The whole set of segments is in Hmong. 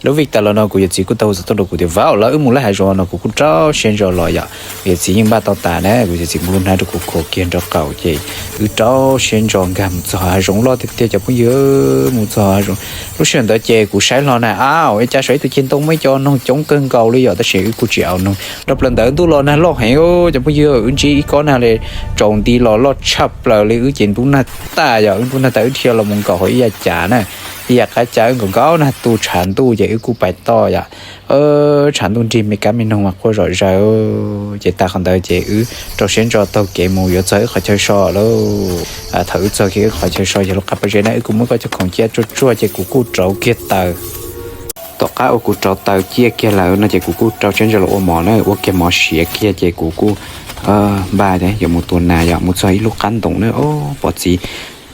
Lub vij tas los no kuv yawm txiv kuj tau hu xov tooj rau kuv tias, Vauv, lawv wb mus laij hav zoov no. Kuv kuj rau siab ntso los yom. Kuv yawm txiv yeej npaj tau tas na, kuv yawm txiv muab lub hnab rau kuv khuam kiag nraub qaum ces wb rau siab ntso nkag mus txog hav zoov loj tiag tiag cov phooj ywg. Mus txog hav zoov, lub sij hawm ntawd ces kuv saib hlo na, au, ua cas saum ib tug ceg ntoo muaj ib co noog coob kawg nkaus li yom, tab sis wb kuj tsis au noog. Rau plaws ntawd ntuj los nag loj heev cov phooj ywg, wb ntsib ib kob nag li tsaus nti los loj tshaj plaws li, wb ces ntub nag tas yom, wb ntub nag tas wb dhia los mus nkaum hauv ib yav cav na, ib yav qab cav wb nkaum nkaum nag tu tshav ntuj ces wb kuj pais toj yom. Tshav ntuj nrig me kab me noog mas quaj zom zaws. Ces tas qhov ntawd ces wb rau siab ntso taug kev mus yuav txog wb qhov chaw so lauj. Thaum wb txog kiag wb qhov chaw so yog lub qab pob zeb na, wb kuj muab koj cov khoom ciaj tsuag tsuag ces kuv kuj rauv kiag taws. Tom qab uas kuv rauv taws ciaj kiag lawm no ces kuv kuj rau siab ntso los ua mov na, ua kiag mov siav kiag ces kuv kuj npaj yuav mus tua nas yom, mus txog ib lub qab ntoo na, o, pom txiv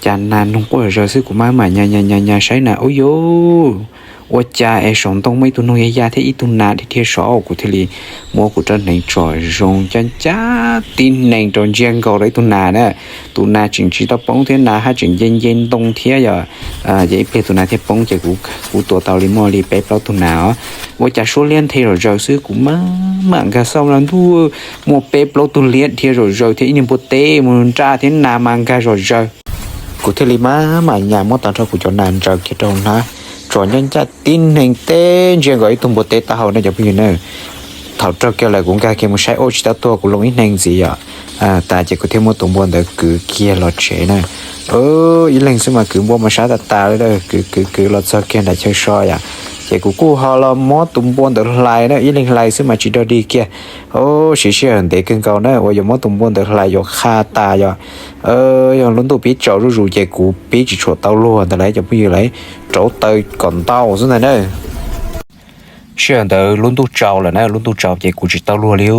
cas nas noog quaj zom zaws xwb, kuv mam mam nyas nyas nyas saib na, ub yuv, ua cas es saum ntoo muaj ib tug noog ya ya thiab ib tug nas dhia dhia saud. Kuv thiaj li muab kuv rab hneev tsom zoo ncaj ncaj tib neeg rau ntsia nkaus rau ib tug nas na. Tus nas tseem tsis tau poob thiab, nas haj tseem nce nce ntoo thiab yom. Ces ib pliag tus nas thiaj poob ces kuv tua tau li muaj li peb plaub tug nas os. Ua cas suab liab nthe zom zaws xwb, kuv mam mam nkag xauj na, ntuj, muaj peb plaub tug liab dhia zom zaws thiab ib niag npua teb mus nraj thiab nas mas nkag zom zaws. Kuv thiaj li mam mam nyas muab tag nrho kuv cov nas ntsaws kiag rau hnab, tsom ncaj ncaj tib neeg teb ntsia nkaus ib tug npua teb taub hau na cov phooj ywg na. Thaum raug kiag lawm kuv nkag kiag mus saib, ua tsis tau tuag, kuv loo ib hneev ntxiv yom. Tas ces kuv thiaj muab tus npua ntawd kwv kiag los tsev na. Ib leeg xwb mas kwv npua mas sab tas tas li, kwv kwv kwv los txog kiag nram chaw so yom. Ces kuv kuj ho los muab tus npua ntawd hlais na, ib leeg hlais xwb mas tsis dog dig kiag. Siv sij hawm ntev kawg nkaus na uas yuav muab tus npua ntawd hlais yuav qha tas yom. Yog lub ntuj pib tsaus zuj zus ces kuv pib tsis tshua tau luag ntawd lawm cov phooj ywg, lawv rauv taws kom ntau xwb ntag na. Sij hawm ntawd lub ntuj tsaus lawm na, lub ntuj tsaus ces kuv tsis tau luag li,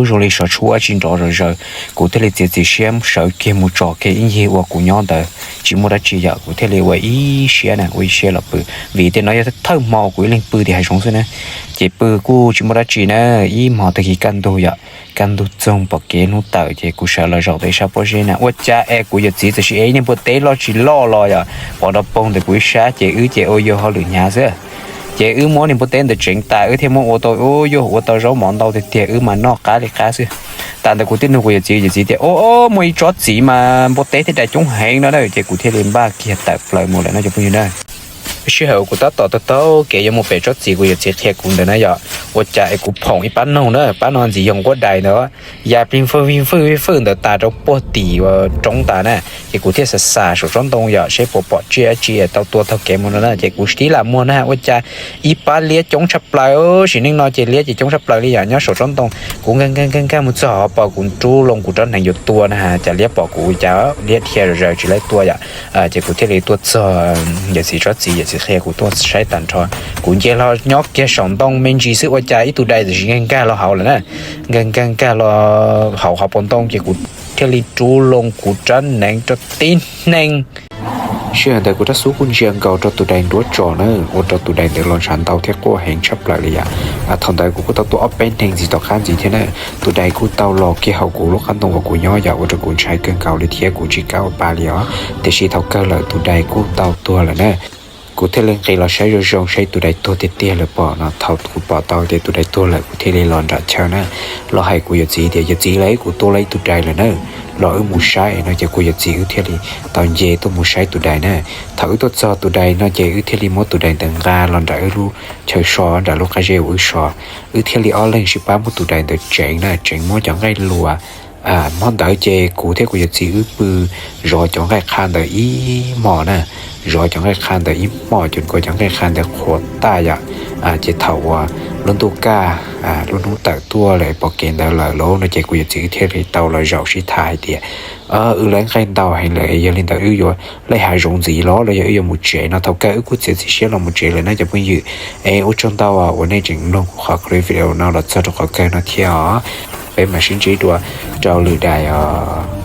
zoo li sov tshuaj dab tsi nrov zom zaws. Kuv thiaj li txiav txim siab sawv kiag mus tsom kiag ib ncig uas kuv nyob ntawd tsis muaj dab tsi yom, kuv thiaj li ua ib siab na, ua ib siab los pw, vim tias no yog thawj hmo kuv ib leeg pw tim hav zoov xwb na. Ces pw kuj tsis muaj dab tsi na, ib hmo tag kis kaj ntug yom, kaj ntug txoog pom kev hnub tawm ces kuv sawv los zaum ntawm ib sab pob zeb na, ua cas es kuv yawm txiv txawm sim ev ib niag npua teb loj tsis loj los yom, pov nrov poog ntawm kuv ib sab ces wb ces ua yog hauj lwm hnyav xwb. Ces wb muab niag npua teb ntawd tseev tas wb thiaj muab ua tau, ua yuav ua tau zaub mov ntau tiag tiag, wb mas noj qab li qab xwb. Tas ntawd kuv thiaj nug kuv yawm txiv, yawm txiv tias, O, o, muaj ib tsob txiv mas npua teb thiaj dai coob heev no na, ces kuv thiaj li npaj kiag tawm plaws mus lawm no cov phooj ywg na. Sij hawm kuv tab tom taug taug kev yuav mus pem tsob txiv kuv yawm txiv qhia kuv ntawd na yom, ua cas es kuv phoom ib pab noog na, pab no ntxiv yog nquab dais ntawd, ya plig fwj fwj fwj ntawd tas rau puag tim roob tas na. Ces kuv thiaj xav xav saum tsob ntoo yom, seb puas pom tsiaj dab tsi tau tua taug kev mus no na, ces kuv tib lam muag na, ua cas ib pab liab coob tshaj plaws. Sim neej no ces liab ces coob tshaj plaws li yom, nyob saum tsob ntoo. Kuv nkag nkag nkag nkag mus txog hauv paus, kuv rub loo kuv rab hneev yuav tua na, cas liab pom kuv, cas liab dhia zom zaws tsis laib tua yom. Ces kuv thiaj li tuaj txog yawm txiv tsob txiv, yawm txiv qhia kuv tuaj saib tag nrho. Kuv nce hlo nyob kiag saum ntoo me ntsis xwb ua cas ib tug dais tam sim nkag nkag los hauv lawm na. Nkag nkag nkag los hauv hauv paus ntoo ces kuv thiaj li rub loo kuv rab hneev rau tib hneev. Sij hawm ntawd kuv rab xub kuj ntsia nkaus rau tus dais nruab tsos na, ua rau tus dais ntawd los ntshav ntau thiab quaj heev tshaj plaws li yom. Thaum ntawd kuv kuj tau tua ob peb hneev ntxiv tom qab ntxiv thiab na. Tus dais kuj tau los kiag hauv kuv lub qab ntoo uas kuv nyob yom, ua rau kuv ntshai kawg nkaus li thiab kuv tsis kam ua pa li os. Tiam sis thaum kawg lawm tus dais kuj tau tuag lawm na. Kuv thiaj li nqis los saib zoo zoo saib tus dais tuag tiag tiag lawm pom no. Thaum kuv pom tau tias tus dais tuag lawm kuv thiaj li los nram chaw na, los hais kuv yawm txiv tias, Yawm txiv, lawv, kuv tua lawm ib tug dais lawm na, los wb mus saib no. Ces kuv yawm txiv wb thiaj li tau nce tuaj mus saib tus dais na. Thaum wb tuaj txog tus dais no ces wb thiaj li muab tus dais ntawd nqa los nram wb lub chaw so, nram lub qab zeb uas wb so. Wb thiaj li ob leeg sib pab muab tus dais ntawd tseev na, tseev muab cov nqaij luas. Hmo ntawd ces kuv thiab kuv yawm txiv wb pw zov cov nqaij qha ntawd ib hmos na, zov cov nqaij qha ntawd ib hmos, ces kuv cov nqaij qha ntawd qhuav tag yom. Ces thaum uas lub ntuj kaj, lub hnub tawm tuaj lawm pom kev ntawd lawm lauj no ces kuv yawm txiv wb thiaj li tau los zaum sib tham hais tias, Wb lawv nqaij ntau heev lawm, yog li ntawd wb yuav laij hav zoov ntxiv los los yog wb yuav mus tsev no? Thaum kawg wb kuj txiav txim siab los mus tsev lawm na cov phooj ywg. Es ua tsaug ntau uas nej tseem mloog kuv qhov clip video no los txog rau qhov kawg no thiab os. Peb mam sib ntsib dua rau lwm daim os.